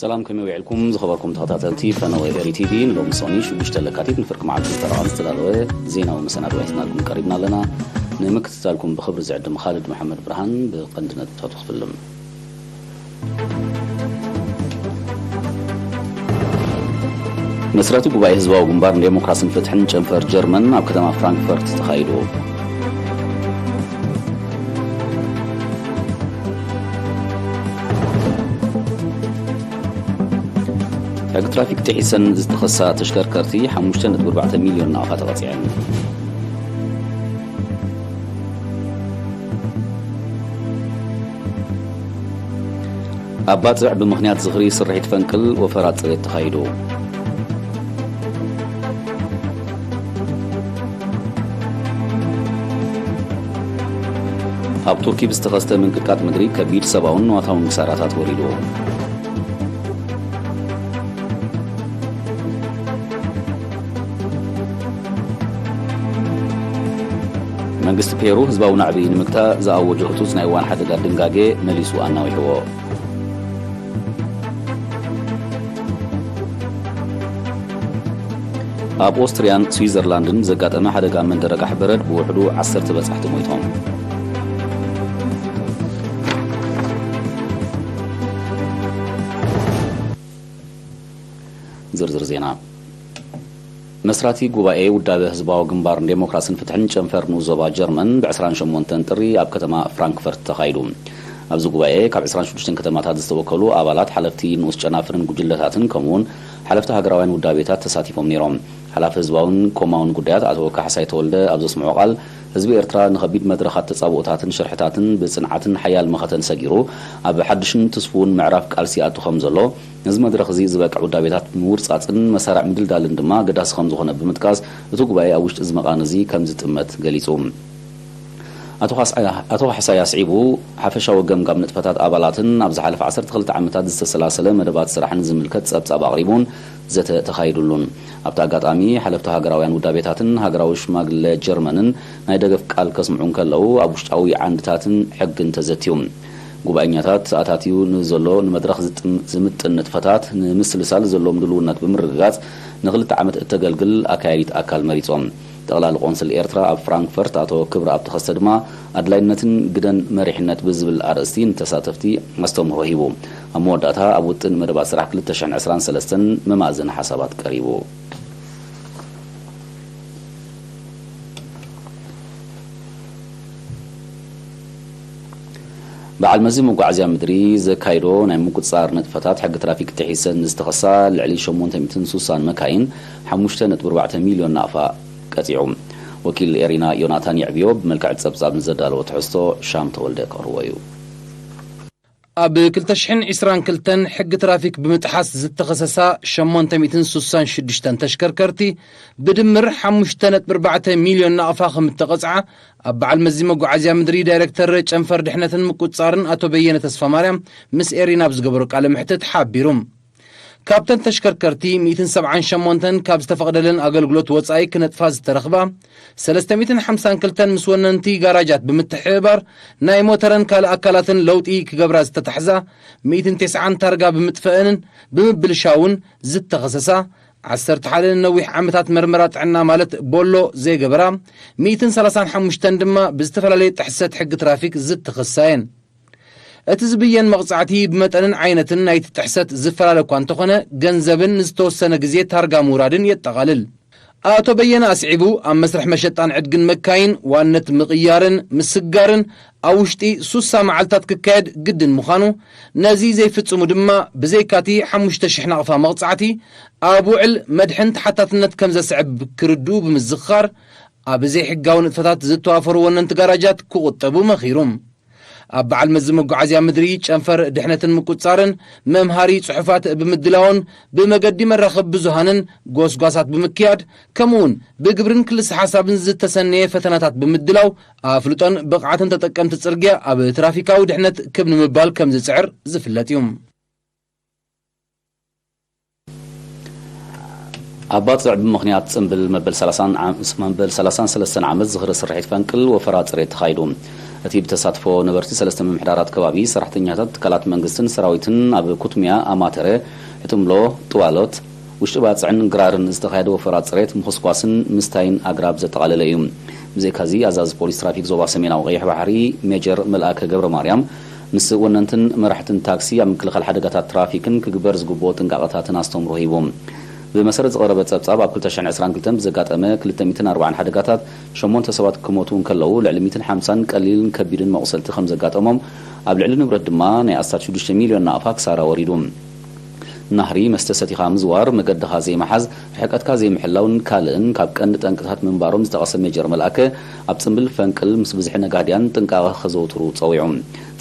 ሰላም፣ ከመይ ውዒልኩም ዝኸበርኩም ተኸታተልቲ ፈነወ ኤሪ ቲቪ? ንሎሚ ሰኒ ሽዱሽተ ለካቲት ንፍርቂ መዓልቲ ዝተረቐም ዝተዳለወ ዜናዊ መሰናድኦ ሒዝናልኩም ቀሪብና ኣለና። ንምክትታልኩም ብኽብሪ ዝዕድም ኻልድ መሓመድ ብርሃን። ብቐንዲ ነጥብታቱ ክፍልም። መስራቲ ጉባኤ ህዝባዊ ግንባር ንዴሞክራስን ፍትሕን ጨንፈር ጀርመን ኣብ ከተማ ፍራንክፈርት ተኻይዱ። ሕጊ ትራፊክ ጥሒሰን ዝተኸሳ ተሽከርከርቲ ሓሙሽተ ነጥቢ ኣርባዕተ ሚልዮን ናቕፋ ተቐጺዐን። ኣብ ባጽዕ ብምኽንያት ዝኽሪ ስርሒት ፈንቅል ወፈራ ጽሬት ተኻይዱ። ኣብ ቱርኪ ብዝተኸስተ ምንቅጥቃጥ ምድሪ ከቢድ ሰብኣውን ንዋታውን ክሳራታት ወሪዱ። መንግስቲ ፔሩ ህዝባዊ ናዕቢ ንምግታእ ዝኣወጆ ህጹጽ ናይ እዋን ሓደጋ ድንጋጌ መሊሱ ኣናዊሕዎ። ኣብ ኦስትርያን ስዊዘርላንድን ዘጋጠመ ሓደጋ መንደር ኣጋሕ በረድ ብውሕዱ ዓሰርተ በጻሕቲ ሞይቶም። ዝርዝር ዜና። መስራቲ ጉባኤ ውዳበ ህዝባዊ ግንባር ንዴሞክራስን ፍትሕን ጨንፈር ንኡስ ዞባ ጀርመን ብ ዕስራን ሸሞንተን ጥሪ ኣብ ከተማ ፍራንክፈርት ተኻይዱ። ኣብዚ ጉባኤ ካብ ዕስራን ሽዱሽተን ከተማታት ዝተወከሉ ኣባላት፣ ሓለፍቲ ንኡስ ጨናፍርን ጉጅለታትን፣ ከምኡውን ሓለፍቲ ሃገራውያን ውዳቤታት ተሳቲፎም ነይሮም። ሓላፊ ህዝባውን ኮማውን ጉዳያት ኣቶ ካሕሳይ ተወልደ ኣብ ዘስምዖ ቃል፣ ህዝቢ ኤርትራ ንኸቢድ መድረኻት ተጻብኦታትን ሽርሕታትን ብጽንዓትን ሓያል መኸተን ሰጊሩ ኣብ ሓድሽን ትስፉውን ምዕራፍ ቃልሲ ይኣቱ ከም ዘሎ፣ ነዚ መድረኽ እዚ ዝበቅዕ ውዳቤታት ምውርጻጽን መሳርዕ ምድልዳልን ድማ ኣገዳሲ ከም ዝኾነ ብምጥቃስ፣ እቲ ጉባኤ ኣብ ውሽጢ እዚ መቓን እዚ ከም ዝጥመት ገሊጹ። ኣቶ ካስ-፣ ኣቶ ካሕሳይ ኣስዒቡ፣ ሓፈሻዊ ገምጋም ንጥፈታት ኣባላትን ኣብ ዝሓለፈ ዓሰርተ ክልተ ዓመታት ዝተሰላሰለ መደባት ስራሕን ዝምልከት ጸብጻብ ኣቕሪቡን ዘተ ተኻይዱሉን። ኣብቲ ኣጋጣሚ፣ ሓለፍቲ ሃገራውያን ውዳቤታትን ሃገራዊ ሽማግለ ጀርመንን ናይ ደገፍ ቃል ከስምዑ እንከለዉ፣ ኣብ ውሽጣዊ ዓንድታትን ሕግን ተዘትዩ። ጉባኤኛታት ኣታትዩ ንዘሎ ንመድረኽ ዝጥም-፣ ዝምጥን ንጥፈታት ንምስልሳል ዘለዎም ድልውነት ብምርግጋጽ፣ ንኽልተ ዓመት እተገልግል ኣካያዲት ኣካል መሪጾም። ጠቕላሊ ቆንስል ኤርትራ ኣብ ፍራንክፈርት ኣቶ ክብረኣብ ተኸስተ ድማ፣ ኣድላይነትን ግደን መሪሕነት ብዝብል ኣርእስቲ ንተሳተፍቲ ኣስተምህሮ ሂቡ። ኣብ መወዳእታ፣ ኣብ ውጥን መደባት ስራሕ ክልተ ሽሕን ዕስራን ሰለስተን መማእዘኒ ሓሳባት ቀሪቡ። በዓል መዚ መጓዓዝያ ምድሪ ዘካይዶ ናይ ምቁጽጻር ንጥፈታት፣ ሕጊ ትራፊክ ጥሒሰን ዝተኸሳ ልዕሊ ሸሞንተ ሚእትን ሱሳን መካይን ሓሙሽተ ነጥቢ ኣርባዕተ ሚልዮን ናቕፋ ቀጺዑ። ወኪል ኤሪና ዮናታን የዕብዮ ብመልክዕ ጸብጻብ ንዘዳለዎ ትሕዝቶ ሻም ተወልደ ከቕርቦ እዩ። ኣብ ክልተ ሽሕን ዕስራን ክልተን ሕጊ ትራፊክ ብምጥሓስ ዝተኸሰሳ ሸሞንተ ሚእትን ሱሳን ሽዱሽተን ተሽከርከርቲ፣ ብድምር ሓሙሽተ ነጥቢ ኣርባዕተ ሚልዮን ናቕፋ ከም እተቐጽዓ፣ ኣብ በዓል መዚ መጓዓዝያ ምድሪ ዳይሬክተር ጨንፈር ድሕነትን ምቁጽጻርን ኣቶ በየነ ተስፋማርያም ምስ ኤሪና ኣብ ዝገበሮ ቃለ መሕትት ሓቢሩ። ካብተን ተሽከርከርቲ፣ ሚእትን ሰብዓን ሸሞንተን ካብ ዝተፈቕደለን ኣገልግሎት ወጻኢ ክነጥፋ ዝተረኽባ፣ ሰለስተ ሚእትን ሓምሳን ክልተን ምስ ወነንቲ ጋራጃት ብምትሕብባር ናይ ሞተረን ካልእ ኣካላትን ለውጢ ክገብራ ዝተታሕዛ፣ ሚእትን ተስዓን ታርጋ ብምጥፈአንን ብምብልሻውን ዝተኸሰሳ፣ ዓሰርተ ሓደ ንነዊሕ ዓመታት መርመራ ጥዕና ማለት ቦሎ ዘይገበራ፣ ሚእትን ሰላሳን ሓሙሽተን ድማ ብዝተፈላለየ ጥሕሰት ሕጊ ትራፊክ ዝተኸሳ እየን። እቲ ዝብየን መቕጻዕቲ ብመጠንን ዓይነትን ናይቲ ጥሕሰት ዝፈላለ እኳ እንተኾነ፣ ገንዘብን ንዝተወሰነ ግዜ ታርጋ ምውራድን የጠቓልል። ኣቶ በየነ ኣስዒቡ፣ ኣብ መስርሕ መሸጣን ዕድግን መካይን ዋነት ምቕያርን ምስጋርን ኣብ ውሽጢ ሱሳ መዓልታት ክካየድ ግድን ምዃኑ፣ ነዚ ዘይፍጽሙ ድማ ብዘይካቲ ሓሙሽተ ሽሕ ናቕፋ መቕጻዕቲ ኣብ ውዕል መድሕን ተሓታትነት ከም ዘስዕብ ክርድኡ ብምዝኽኻር፣ ኣብ ዘይሕጋዊ ንጥፈታት ዝተዋፈሩ ወነንቲ ጋራጃት ክቑጠቡ መኺሩ። ኣብ በዓል መዚ መጓዓዝያ ምድሪ ጨንፈር ድሕነትን ምቁጽጻርን መምሃሪ ጽሑፋት ብምድላውን ብመገዲ መራኸቢ ብዙሃንን ጎስጓሳት ብምክያድ፣ ከምኡውን ብግብርን ክልስ ሓሳብን ዝተሰነየ ፈተናታት ብምድላው፣ ኣፍልጦን ብቕዓትን ተጠቀምቲ ጽርግያ ኣብ ትራፊካዊ ድሕነት ክብ ንምባል ከም ዝጽዕር ዝፍለጥ እዩ። ኣብ ባጽዕ ብምኽንያት ጽምብል መበል ሰላሳን ዓም-፣ መበል ሰላሳን ሰለስተን ዓመት ዝኽሪ ስርሒት ፈንቅል ወፈራ ጽሬት ተኻይዱ። እቲ ብተሳትፎ ነበርቲ ሰለስተ ምምሕዳራት ከባቢ፣ ሰራሕተኛታት ትካላት መንግስትን ሰራዊትን ኣብ ኩትሚያ፣ ኣማተረ፣ ሕጥምሎ፣ ጥዋሎት፣ ውሽጢ ባጽዕን ግራርን ዝተኻየደ ወፈራ ጽሬት፣ ምኹስኳስን ምስታይን ኣግራብ ዘጠቓለለ እዩ። ብዘይካዚ፣ ኣዛዚ ፖሊስ ትራፊክ ዞባ ሰሜናዊ ቀይሕ ባሕሪ ሜጀር መልኣከ ገብረ ማርያም ምስ ወነንትን መራሕትን ታክሲ ኣብ ምክልኻል ሓደጋታት ትራፊክን ክግበር ዝግብኦ ጥንቃቐታትን ኣስተምህሮ ሂቡ። ብመሰረት ዝቐረበ ጸብጻብ፣ ኣብ ክልተ ሽሕን ዕስራን ክልተን ብዘጋጠመ ክልተ ሚእትን ኣርባዓን ሓደጋታት ሸሞንተ ሰባት ክሞቱ እንከለዉ፣ ልዕሊ ሚእትን ሓምሳን ቀሊልን ከቢድን መቑሰልቲ ከም ዘጋጠሞም፣ ኣብ ልዕሊ ንብረት ድማ ናይ ኣስታት ሽዱሽተ ሚልዮን ናቕፋ ክሳራ ወሪዱ። ናህሪ፣ መስተ ሰቲኻ ምዝዋር፣ መገድኻ ዘይምሓዝ፣ ርሕቀትካ ዘይምሕላውን ካልእን ካብ ቀንዲ ጠንቅታት ምንባሮም ዝጠቐሰ ሜጀር መልኣከ፣ ኣብ ጽምብል ፈንቅል ምስ ብዝሒ ነጋድያን ጥንቃቐ ከዘውትሩ ጸዊዑ።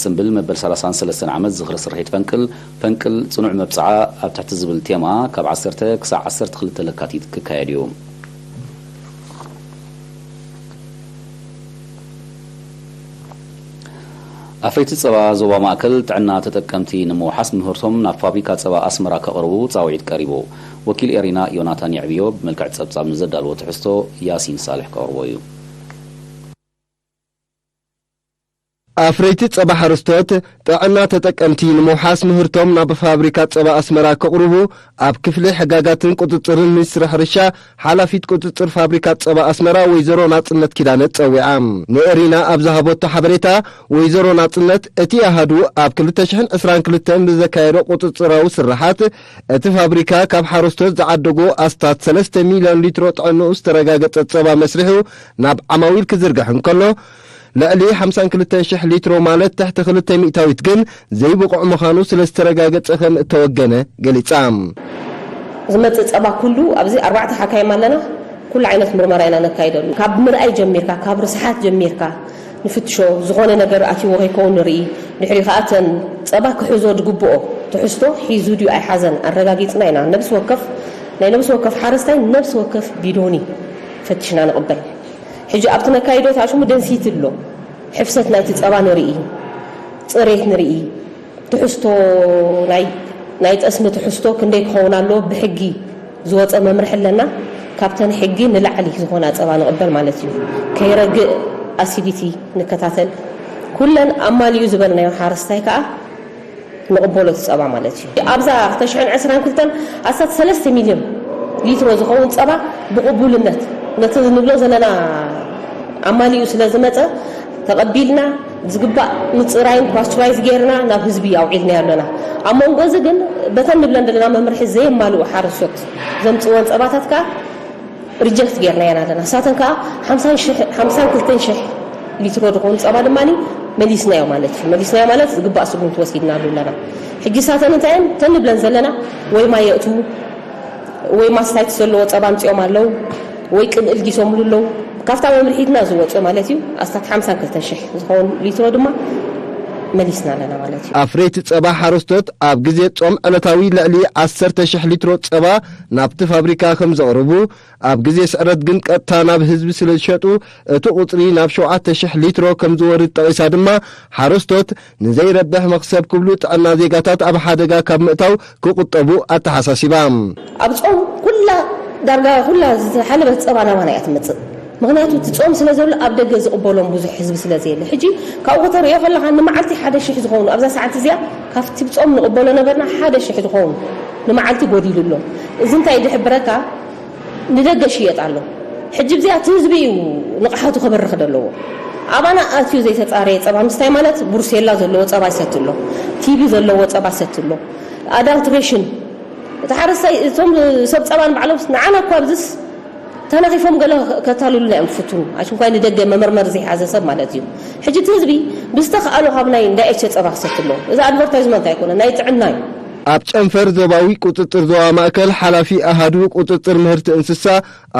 ጽምብል መበል ሰላሳን ሰለስተን ዓመት ዝኽሪ ስርሒት ፈንቅል፣ ፈንቅል ጽኑዕ መብጽዓ ኣብ ትሕቲ ዝብል ቴማ ካብ ዓሰርተ ክሳዕ ዓሰርተ ክልተ ለካቲት ክካየድ እዩ። ኣፍረይቲ ጸባ ዞባ ማእከል ጥዕና ተጠቀምቲ ንምውሓስ ምህርቶም ናብ ፋብሪካ ጸባ ኣስመራ ከቕርቡ ጻውዒት ቀሪቡ። ወኪል ኤሪና ዮናታን የዕብዮ ብመልክዕ ጸብጻብ ንዘዳልዎ ትሕዝቶ ያሲን ሳልሕ ከቕርቦ እዩ። ኣፍረይቲ ጸባ ሓረስቶት ጥዕና ተጠቀምቲ ንምውሓስ ምህርቶም ናብ ፋብሪካ ጸባ ኣስመራ ከቕርቡ ኣብ ክፍሊ ሕጋጋትን ቁጽጽርን ሚኒስትሪ ሕርሻ ሓላፊት ቁጽጽር ፋብሪካ ጸባ ኣስመራ ወይዘሮ ናጽነት ኪዳነ ጸዊዓ። ንኤሪና ኣብ ዝሃበቶ ሓበሬታ፣ ወይዘሮ ናጽነት፣ እቲ ኣሃዱ ኣብ ክልተ ሽሕን ዕስራን ክልተን ብዘካየዶ ቁጽጽራዊ ስርሓት፣ እቲ ፋብሪካ ካብ ሓረስቶት ዝዓደጎ ኣስታት ሰለስተ ሚልዮን ሊትሮ ጥዕንኡ ዝተረጋገጸ ጸባ መስሪሑ ናብ ዓማዊል ክዝርግሕ እንከሎ፣ ልዕሊ ሓምሳን ክልተን ሽሕ ሊትሮ፣ ማለት ትሕቲ ክልተ ሚእታዊት፣ ግን ዘይብቑዕ ምዃኑ ስለ ዝተረጋገጸ ከም እተወገነ ገሊጻ። ዝመጽእ ጸባ ኩሉ ኣብዚ ኣርባዕተ ሓካይም ኣለና። ኩሉ ዓይነት ምርመራ ኢና ነካይደሉ። ካብ ምርኣይ ጀሚርካ፣ ካብ ርስሓት ጀሚርካ ንፍትሾ፣ ዝኾነ ነገር ኣትይዎ ከይከውን ንርኢ። ድሕሪ ከኣ እተን ጸባ ክሕዞ ዝግብኦ ትሕዝቶ ሒዙ ድዩ ኣይሓዘን ኣረጋጊጽና ኢና። ነብሲ ወከፍ፣ ናይ ነብሲ ወከፍ ሓረስታይ ነብሲ ወከፍ ቢዶኒ ፈቲሽና ንቕበል። ሕጂ ኣብቲ ነካይዶ ታሽሙ ደንሲቲ ኣሎ። ሕፍሰት ናይቲ ጸባ ንርኢ፣ ጽሬት ንርኢ፣ ትሕዝቶ ናይ፣ ናይ ጠስሚ ትሕዝቶ ክንደይ ክኸውን ኣለዎ ብሕጊ ዝወጸ መምርሒ ኣለና። ካብተን ሕጊ ንላዕሊ ዝኾና ጸባ ንቕበል ማለት እዩ። ከይረግእ ኣሲዲቲ ንከታተል። ኩለን ኣማሊኡ ዝበልናዮ ሓረስታይ ከኣ ንቕበሎ እቲ ጸባ ማለት እዩ። ኣብዛ ክልተ ሽሕን ዕስራን ክልተን ኣስታት ሰለስተ ሚልዮን ሊትሮ ዝኸውን ጸባ ብቕቡልነት ነቲ ንብሎ ዘለና ኣማሊኡ ስለ ዝመጸ ተቐቢልና ዝግባእ ምጽራይን ፓስቸራይዝ ጌርና ናብ ህዝቢ ኣውዒልናዮ ኣለና። ኣብ መንጎ እዚ ግን በተን ንብለን ዘለና መምርሒ ዘየማልኡ ሓረስቶት ዘምጽእወን ጸባታት ከኣ ሪጀክት ጌርናየን ኣለና። ንሳተን ከኣ ሓምሳን ሽሕ፣ ሓምሳን ክልተን ሽሕ ሊትሮ ዝኾኑ ጸባ ድማ መሊስናዮ ማለት እዩ። መሊስናዮ ማለት ዝግባእ ስጉምቲ ወሲድናሉ ኣለና። ሕጂ ንሳተን እንታይ እየን? እተን ንብለን ዘለና ወይ ማይ የእትዉ ወይ ማስታይትስ ዘለዎ ጸባ ኣምጺኦም ኣለዉ ወይ ቅብእል ጊሶምሉ ኣለዉ። ካብታ መምርሒትና ዝወጹ ማለት እዩ። ኣስታት ሓምሳን ክልተን ሽሕ ዝኸውን ሊትሮ ድማ መሊስና ኣለና ማለት እዩ። ኣፍረይቲ ጸባ ሓረስቶት ኣብ ግዜ ጾም ዕለታዊ ልዕሊ ዓሰርተ ሽሕ ሊትሮ ጸባ ናብቲ ፋብሪካ ከም ዘቕርቡ፣ ኣብ ግዜ ስዕረት ግን ቀጥታ ናብ ህዝቢ ስለ ዝሸጡ፣ እቲ ቁጽሪ ናብ ሸውዓተ ሽሕ ሊትሮ ከም ዝወርድ ጠቒሳ ድማ፣ ሓረስቶት ንዘይረብሕ መኽሰብ ክብሉ ጥዕና ዜጋታት ኣብ ሓደጋ ካብ ምእታው ክቑጠቡ ኣተሓሳሲባ። ኣብ ጾም ኩላ፣ ዳርጋ ኩላ ዝተሓለበት ጸባ ናባና እያ ትመጽእ። ምኽንያቱ እቲ ጾም ስለ ዘሎ ኣብ ደገ ዝቕበሎም ብዙሕ ህዝቢ ስለ ዘየለ። ሕጂ ካብኡ ከተርእዮ ከለኻ ንመዓልቲ ሓደ ሽሕ ዝኾኑ ኣብዛ ሰዓት እዚኣ ካብቲ ጾም ንቕበሎ ነበርና ሓደ ሽሕ ዝኾኑ ንመዓልቲ ጎዲሉ ኣሎ። እዚ እንታይ እዩ ዝሕብረካ? ንደገ ይሽየጥ ኣሎ። ሕጂ ብዚኣ እቲ ህዝቢ እዩ ንቕሓቱ ከበርኽ ዘለዎ። ኣባና ኣትዩ ዘይተጻረየ ጸባ ምስታይ ማለት ብሩሴላ ዘለዎ ጸባ ይሰቲ ኣሎ፣ ቲቢ ዘለዎ ጸባ ይሰቲ ኣሎ፣ ኣዳልትሬሽን። እቲ ሓረስታይ፣ እቶም ሰብ ጸባ ንባዕሎም ንዓና እኳ ኣብዚስ ተነኺፎም ገለ ከታልሉና እዮም ዝፍትኑ። ኣሽንኳይ ንደገ መመርመሪ ዘይሓዘ ሰብ ማለት እዩ። ሕጂ እቲ ህዝቢ ብዝተኽኣሎ ካብ ናይ እንዳ ኤቸ ጸባ ክሰቲ ኣለዎ። እዚ ኣድቨርታይዝመንት ኣይኮነን፣ ናይ ጥዕና እዩ። ኣብ ጨንፈር ዞባዊ ቁጽጽር ዞባ ማእከል ሓላፊ ኣሃዱ ቁጽጽር ምህርቲ እንስሳ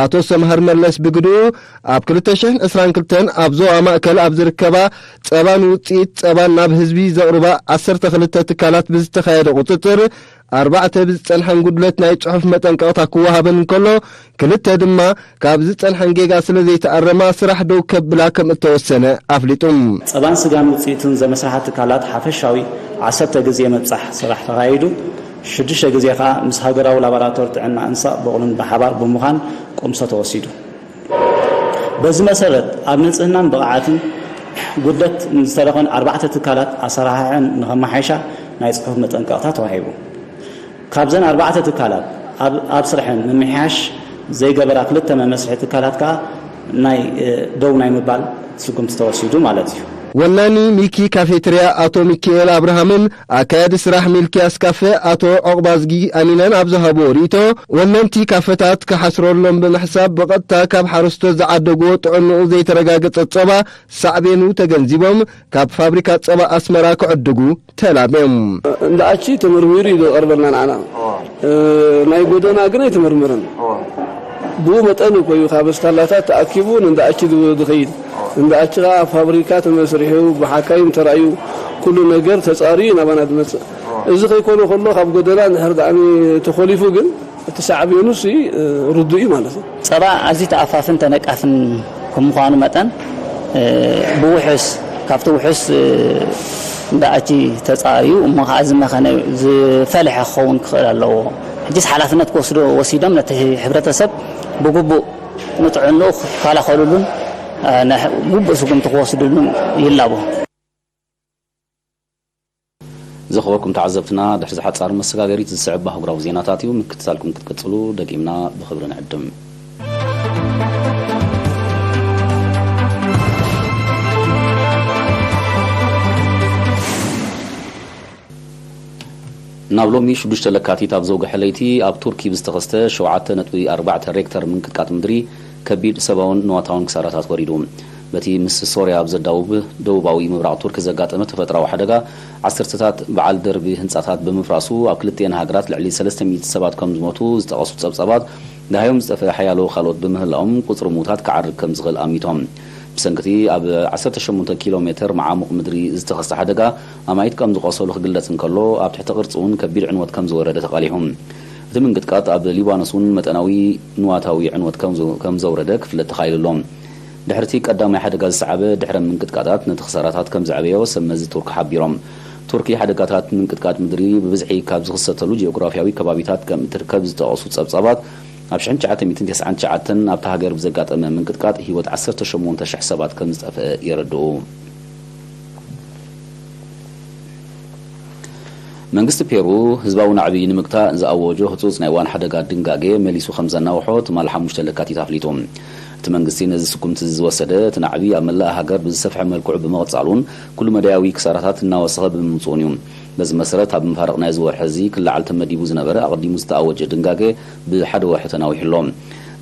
ኣቶ ሰምሃር መለስ ብግድኡ፣ ኣብ ክልተ ሽሕን ዕስራን ክልተን ኣብ ዞባ ማእከል ኣብ ዝርከባ ጸባን ውጽኢት ጸባን ናብ ህዝቢ ዘቕርባ ዓሰርተ ክልተ ትካላት ብዝተኻየደ ቁጽጽር፣ ኣርባዕተ ብዝጸንሐን ጉድለት ናይ ጽሑፍ መጠንቀቕታ ክወሃበን እንከሎ፣ ክልተ ድማ ካብ ዝጸንሐን ጌጋ ስለ ዘይተኣረማ ስራሕ ደው ከብላ ከም እተወሰነ ኣፍሊጡ። ጸባን ስጋን ውጽኢቱን ዘመስርሓ ትካላት ሓፈሻዊ ዓሰርተ ግዜ ምብጻሕ ስራሕ ተኻይዱ። ሽዱሽተ ግዜ ከኣ ምስ ሃገራዊ ላቦራቶሪ ጥዕና እንስሳን በቕሉን ብሓባር ብምዃን ቁምሶ ተወሲዱ። በዚ መሰረት ኣብ ንጽህናን ብቕዓትን ጉድለት ንዝተረኸን ኣርባዕተ ትካላት ኣሰራሕሐን ንኸመሓይሻ ናይ ጽሑፍ መጠንቀቕታ ተዋሂቡ። ካብዘን ኣርባዕተ ትካላት ኣብ ኣብ ስርሐን ምምሕያሽ ዘይገበራ ክልተ መመስርሒ ትካላት ከኣ ናይ ደው ናይ ምባል ስጉምቲ ተወሲዱ ማለት እዩ። ወናኒ ሚኪ ካፌትርያ ኣቶ ሚኪኤል ኣብርሃምን ኣካያዲ ስራሕ ሚልኪያስ ካፈ ኣቶ ዑቕባዝጊ ኣሚናን ኣብ ዝሃብዎ ርእይቶ፣ ወነንቲ ካፈታት ክሓስረሎም ብምሕሳብ ብቐጥታ ካብ ሓረስቶት ዝዓደግዎ ጥዕንኡ ዘይተረጋገጸ ጸባ ሳዕቤኑ ተገንዚቦም ካብ ፋብሪካ ጸባ ኣስመራ ክዕድጉ ተላብዮም። እንዳ ኣቺ ተመርሚሩ እዩ ዝቐርበልና ንዓና። ናይ ጎደና ግን ኣይተመርመረን። ብኡ መጠን እኮ እዩ ካብ ስታላታት ተኣኪቡ ንእንዳ ኣቺ ዝኸይድ። እንዳ ኣቺ ከዓ ፋብሪካ ተመስሪሑ ብሓካይም ተራእዩ ኩሉ ነገር ተፃርዩ ናባና ዝመፅእ። እዚ ከይኮነ ከሎ ካብ ጎደና እንድሕር ደኣ ተኾሊፉ ግን እቲ ሳዕቤኑ ሲ ርዱእ እዩ ማለት እዩ። ጸባ ኣዝዩ ተኣፋፍን ተነቃፍን ከም ምዃኑ መጠን ብውሑስ ካብቲ ውሑስ እንዳኣቲ ተጻርዩ እሞ ከዓ ዝመኸነ ዝፈልሐ ክኸውን ክኽእል ኣለዎ። ሕጅስ ሓላፍነት ክወስዶ ወሲዶም ነቲ ሕብረተሰብ ብግቡእ ንጥዕንኡ ክከላኸሉሉን ግቡእ ስጉምቲ ክወስድሉን ይላቦ። ዝኸበርኩም ተዓዘብትና፣ ድሕሪ ዝሓጻር መሰጋገሪት ዝስዕብ ኣህጉራዊ ዜናታት እዩ። ምክትታልኩም ክትቅጽሉ ደጊምና ብኽብሪ ንዕድም። ናብ ሎሚ ሽዱሽተ ለካቲት ኣብ ዘውግሐ ለይቲ ኣብ ቱርኪ ብዝተኸስተ ሸውዓተ ነጥቢ ኣርባዕተ ሬክተር ምንቅጥቃጥ ምድሪ ከቢድ ሰብኣውን ንዋታውን ክሳራታት ወሪዱ። በቲ ምስ ሶርያ ኣብ ዘዳውብ ደቡባዊ ምብራቕ ቱርኪ ዘጋጠመ ተፈጥራዊ ሓደጋ፣ ዓሰርተታት በዓል ደርቢ ህንጻታት ብምፍራሱ ኣብ ክልቲኤን ሃገራት ልዕሊ ሰለስተ ሚእቲ ሰባት ከም ዝሞቱ ዝጠቐሱ ጸብጻባት፣ ደሃዮም ዝጠፍአ ሓያሎ ካልኦት ብምህላዎም ቁጽሪ ምዉታት ክዓርግ ከም ዝኽእል ኣሚቶም። ብሰንኪ እቲ ኣብ ዓሰርተ ሸሞንተ ኪሎ ሜተር መዓሙቕ ምድሪ ዝተኸስተ ሓደጋ ኣማኢት ከም ዝቖሰሉ ክግለጽ እንከሎ፣ ኣብ ትሕቲ ቅርጺ እውን ከቢድ ዕንወት ከም ዝወረደ ተቓሊሑ። እቲ ምንቅጥቃጥ ኣብ ሊባኖስ እውን መጠናዊ ንዋታዊ ዕንወት ከም ዘውረደ ክፍለጥ ተኻኢሉ ኣሎ። ድሕሪ እቲ ቀዳማይ ሓደጋ ዝሰዓበ ድሕረ ምንቅጥቃጣት ነቲ ክሳራታት ከም ዘዕበዮ ሰብ መዚ ቱርኪ ሓቢሮም። ቱርኪ ሓደጋታት ምንቅጥቃጥ ምድሪ ብብዝሒ ካብ ዝኽሰተሉ ጂኦግራፍያዊ ከባቢታት ከም እትርከብ ዝጠቐሱ ጸብጻባት፣ ኣብ ሽሕን ትሽዓተ ሚእትን ተስዓን ትሽዓተን ኣብታ ሃገር ብዘጋጠመ ምንቅጥቃጥ ህይወት ዓሰርተ ሸሞንተ ሽሕ ሰባት ከም ዝጠፍአ የረድኡ። መንግስቲ ፔሩ ህዝባዊ ናዕቢ ንምግታእ ዝኣወጆ ህጹጽ ናይ እዋን ሓደጋ ድንጋጌ መሊሱ ከም ዘናውሖ ትማል ሓሙሽተ ለካቲት ኣፍሊጡ። እቲ መንግስቲ ነዚ ስጉምቲ እዚ ዝወሰደ፣ እቲ ናዕቢ ኣብ መላእ ሃገር ብዝሰፍሐ መልክዑ ብምቕጻሉን ኩሉ መዳያዊ ክሳራታት እናወሰኸ ብምምጽኡን እዩ። በዚ መሰረት ኣብ መፋርቕ ናይዚ ወርሒ እዚ ክለዓል ተመዲቡ ዝነበረ ኣቐዲሙ ዝተኣወጀ ድንጋጌ ብሓደ ወርሒ ተናዊሑ ኣሎ።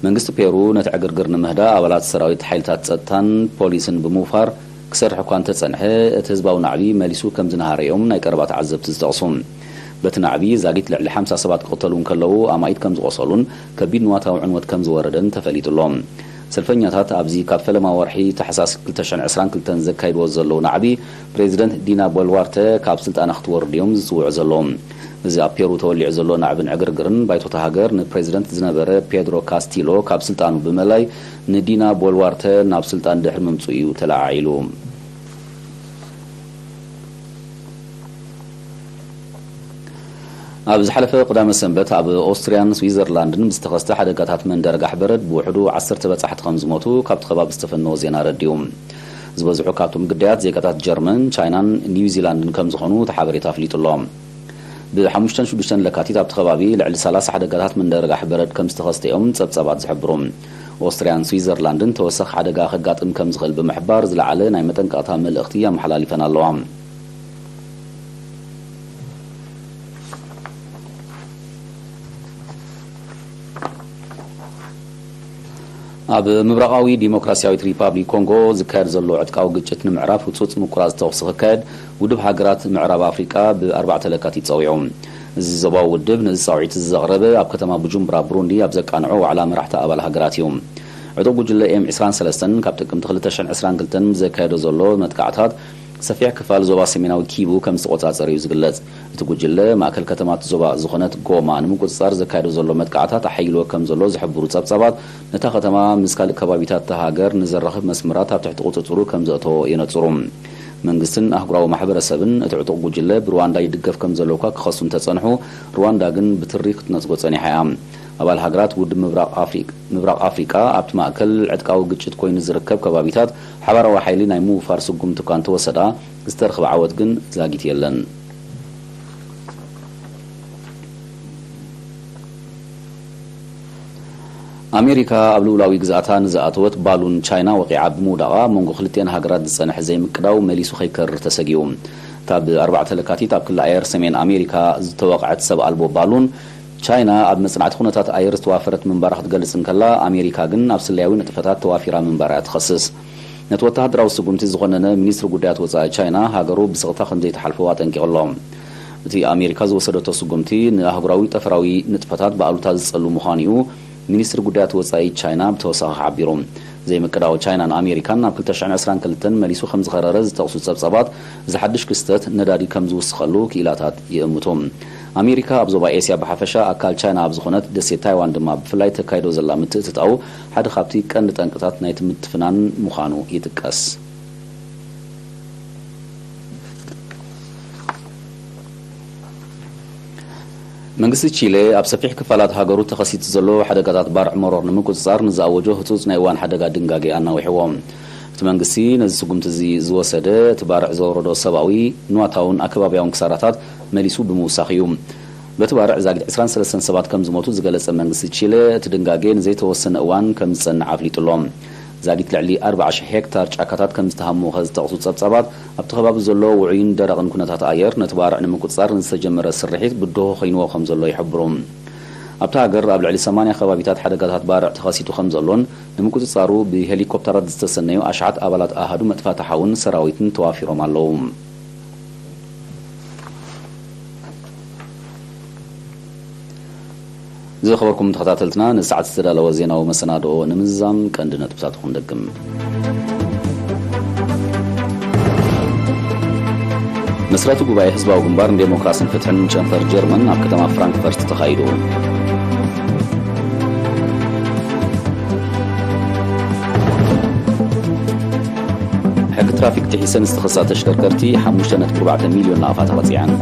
መንግስቲ ፔሩ ነቲ ዕግርግር ንምህዳእ ኣባላት ሰራዊት ሓይልታት ጸጥታን ፖሊስን ብምውፋር ክሰርሕ እኳ እንተጸንሐ፣ እቲ ህዝባዊ ናዕቢ መሊሱ ከም ዝነሃረ እዮም ናይ ቀረባ ተዓዘብቲ ዝጠቕሱ። በቲ ናዕቢ ዛጊት ልዕሊ ሓምሳ ሰባት ክቕተሉ እንከለዉ፣ ኣማኢት ከም ዝቖሰሉን ከቢድ ንዋታዊ ዕንወት ከም ዝወረደን ተፈሊጡ ኣሎ። ሰልፈኛታት ኣብዚ ካብ ፈለማ ወርሒ ታሕሳስ ክልተ ሽሕን ዕስራን ክልተን ዘካይድዎ ዘለዉ ናዕቢ፣ ፕሬዚደንት ዲና ቦልዋርተ ካብ ስልጣና ክትወርድ እዮም ዝጽውዑ ዘለዉ። እዚ ኣብ ፔሩ ተወሊዑ ዘሎ ናዕብን ዕግርግርን ባይቶታ ሃገር ንፕሬዚደንት ዝነበረ ፔድሮ ካስቲሎ ካብ ስልጣኑ ብምእላይ ንዲና ቦልዋርተ ናብ ስልጣን ድሕሪ ምምጽኡ እዩ ተለዓዒሉ። ኣብ ዝሓለፈ ቅዳመ ሰንበት ኣብ ኦስትርያን ስዊዘርላንድን ብዝተኸስተ ሓደጋታት መንደርጋሕ በረድ ብውሕዱ ዓሰርተ በጻሕቲ ከም ዝሞቱ ካብቲ ከባቢ ዝተፈነወ ዜና ኣረዲኡ። ዝበዝሑ ካብቶም ግዳያት ዜጋታት ጀርመን፣ ቻይናን ኒውዚላንድን ከም ዝኾኑ እቲ ሓበሬታ ኣፍሊጡ ኣሎ። ብ ሓሙሽተን ሽዱሽተን ለካቲት ኣብቲ ከባቢ ልዕሊ ሰላሳ ሓደጋታት መንደርጋሕ በረድ ከም ዝተኸስተ እዮም ጸብጻባት ዝሕብሩ። ኦስትርያን ስዊዘርላንድን ተወሳኺ ሓደጋ ከጋጥም ከም ዝኽእል ብምሕባር ዝለዓለ ናይ መጠንቀቕታ መልእኽቲ ኣመሓላሊፈን ኣለዋ። ኣብ ምብራቓዊ ዲሞክራሲያዊት ሪፓብሊክ ኮንጎ ዝካየድ ዘሎ ዕጥቃዊ ግጭት ንምዕራፍ ህጹጽ ምቁራጽ ተኹሲ ክካየድ ውድብ ሃገራት ምዕራብ ኣፍሪቃ ብ ኣርባዕተ ለካቲት ጸዊዑ። እዚ ዞባዊ ውድብ ነዚ ጻውዒት እዚ ዘቕረበ ኣብ ከተማ ቡጁምብራ ብሩንዲ ኣብ ዘቃንዖ ዋዕላ መራሕቲ ኣባል ሃገራት እዩ። ዕጡቕ ጉጅለ ኤም ዕስራን ሰለስተን ካብ ጥቅምቲ ክልተ ሽሕን ዕስራን ክልተን ብዘካየዶ ዘሎ መጥቃዕታት ሰፊሕ ክፋል ዞባ ሰሜናዊ ኪቡ ከም ዝተቖጻጸረ እዩ ዝግለጽ። እቲ ጉጅለ ማእከል ከተማ እቲ ዞባ ዝኾነት ጎማ ንምቁጽጻር ዘካየዶ ዘሎ መጥቃዕታት ኣሐይልዎ ከም ዘሎ ዝሕብሩ ጸብጻባት፣ ነታ ከተማ ምስ ካልእ ከባቢታት እታ ሃገር ንዘራኽብ መስመራት ኣብ ትሕቲ ቁጽጽሩ ከም ዘእተዎ የነጽሩ። መንግስትን ኣህጉራዊ ማሕበረሰብን እቲ ዕጡቕ ጉጅለ ብሩዋንዳ ይድገፍ ከም ዘሎ እኳ ክኸሱ እንተጸንሑ፣ ሩዋንዳ ግን ብትሪ ክትነጽጎ ጸኒሓ እያ። ኣባል ሃገራት ውድብ ምብራቕ ኣፍሪቅ-፣ ምብራቕ ኣፍሪቃ ኣብቲ ማእከል ዕጥቃዊ ግጭት ኮይኑ ዝርከብ ከባቢታት ሓባራዊ ሓይሊ ናይ ምውፋር ስጉምቲ እኳ እንተወሰዳ፣ ዝተረኽበ ዓወት ግን ዛጊት የለን። ኣሜሪካ ኣብ ልኡላዊ ግዝኣታ ንዝኣተወት ባሉን ቻይና ወቒዓ ብምውዳቓ፣ ኣብ መንጎ ክልቲኣን ሃገራት ዝጸንሐ ዘይምቅዳው መሊሱ ከይከርር ተሰጊኡ። እታ ብ ኣርባዕተ ለካቲት ኣብ ክሊ ኣየር ሰሜን ኣሜሪካ ዝተወቕዐት ሰብ ኣልቦ ባሉን፣ ቻይና ኣብ መጽናዕቲ ኩነታት ኣየር ዝተዋፈረት ምንባራ ክትገልጽ እንከላ፣ ኣሜሪካ ግን ኣብ ስለያዊ ንጥፈታት ተዋፊራ ምንባራ እያ ትኸስስ። ነቲ ወተሃደራዊ ስጉምቲ ዝኾነነ ሚኒስትሪ ጉዳያት ወጻኢ ቻይና፣ ሃገሩ ብስቕታ ከም ዘይተሓልፎ ኣጠንቂቑ ኣሎ። እቲ ኣሜሪካ ዝወሰደቶ ስጉምቲ ንኣህጉራዊ ጠፈራዊ ንጥፈታት ብኣሉታ ዝጸሉ ምዃኑ እዩ ሚኒስትሪ ጉዳያት ወጻኢ ቻይና ብተወሳኺ ሓቢሩ። ዘይምቅዳው ቻይናን ኣሜሪካን ናብ ክልተ ሽሕን ዕስራን ክልተን መሊሱ ከም ዝኸረረ ዝጠቕሱ ጸብጻባት፣ እዚ ሓድሽ ክስተት ነዳዲ ከም ዝውስኸሉ ክኢላታት ይእምቱ። ኣሜሪካ ኣብ ዞባ ኤስያ ብሓፈሻ፣ ኣካል ቻይና ኣብ ዝኾነት ደሴት ታይዋን ድማ ብፍላይ ተካይዶ ዘላ ምትእትታው ሓደ ካብቲ ቀንዲ ጠንቅታት ናይቲ ምትፍናን ምዃኑ ይጥቀስ። መንግስቲ ቺለ ኣብ ሰፊሕ ክፋላት ሃገሩ ተኸሲቱ ዘሎ ሓደጋታት ባርዕ መሮር ንምቁጽጻር ንዝኣወጆ ህጹጽ ናይ እዋን ሓደጋ ድንጋጌ ኣናዊሕዎ። እቲ መንግስቲ ነዚ ስጉምቲ እዚ ዝወሰደ፣ እቲ ባርዕ ዘውረዶ ሰብኣዊ፣ ንዋታውን ኣከባብያውን ክሳራታት መሊሱ ብምውሳኽ እዩ። በቲ ባርዕ ዛጊት ዕስራን ሰለስተን ሰባት ከም ዝሞቱ ዝገለጸ መንግስቲ ቺለ፣ እቲ ድንጋጌ ንዘይተወሰነ እዋን ከም ዝጸንዕ ኣፍሊጡ ኣሎ። ዛጊት ልዕሊ ኣርባዓ ሽሕ ሄክታር ጫካታት ከም ዝተሃሞኸ ዝጠቕሱ ጸብጻባት፣ ኣብቲ ከባቢ ዘሎ ውዑይን ደረቕን ኩነታት ኣየር፣ ነቲ ባርዕ ንምቁጽጻር ንዝተጀመረ ስርሒት ብድሆ ኮይንዎ ከም ዘሎ ይሕብሩ። ኣብታ ሃገር ኣብ ልዕሊ ሰማንያ ከባቢታት ሓደጋታት ባርዕ ተኸሲቱ ከም ዘሎን፣ ንምቁጽጻሩ ብሄሊኮፕተራት ዝተሰነዩ ኣሽሓት ኣባላት ኣሃዱ መጥፋእቲ ሓውን ሰራዊትን ተዋፊሮም ኣለዉ። ዝኸበርኩም ተኸታተልትና፣ ንሰዓት ዝተዳለወ ዜናዊ መሰናድኦ ንምዝዛም ቀንዲ ነጥብታት ክንደግም። መስራቲ ጉባኤ ህዝባዊ ግንባር ንዴሞክራስን ፍትሕን ጨንፈር ጀርመን ኣብ ከተማ ፍራንክፈርት ተኻይዱ። ሕጊ ትራፊክ ጥሒሰን ዝተኸሳ ተሽከርከርቲ ሓሙሽተ ነጥቢ ኣርባዕተ ሚልዮን ናቕፋ ተቐጺዐን።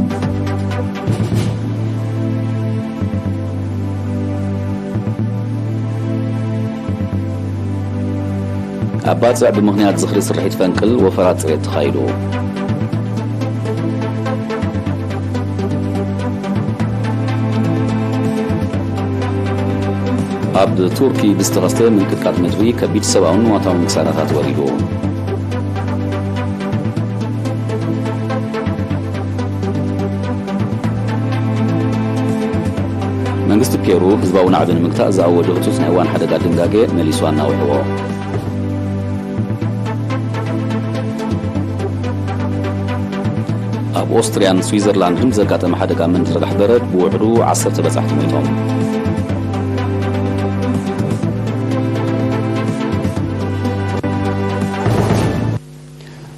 ኣብ ባጽዕ ብምኽንያት ዝኽሪ ስርሒት ፈንቅል ወፈራ ጽሬት ተኻይዱ። ኣብ ቱርኪ ብዝተኸስተ ምንቅጥቃጥ ምድሪ ከቢድ ሰብኣውን ንዋታውን ክሳራታት ወሪዱ። መንግስቲ ፔሩ ህዝባዊ ናዕቢ ንምግታእ ዝኣወጆ ህጹጽ ናይ እዋን ሓደጋ ድንጋጌ መሊሱ ኣናዊሕዎ። ኣብ ኦስትርያን ስዊዘርላንድን ብዘጋጠመ ሓደጋ ምንዝርጋሕ በረድ ብውሕዱ ዓሰርተ በጻሕቲ ሞይቶም።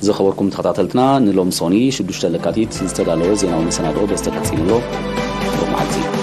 ዝኸበርኩም ተኸታተልትና፣ ንሎም ሶኒ ሽዱሽተ ለካቲት ዝተዳለወ ዜናዊ መሰናድኦ በዚ ተፈጺሙ ኣሎ። ጽቡቕ መዓልቲ።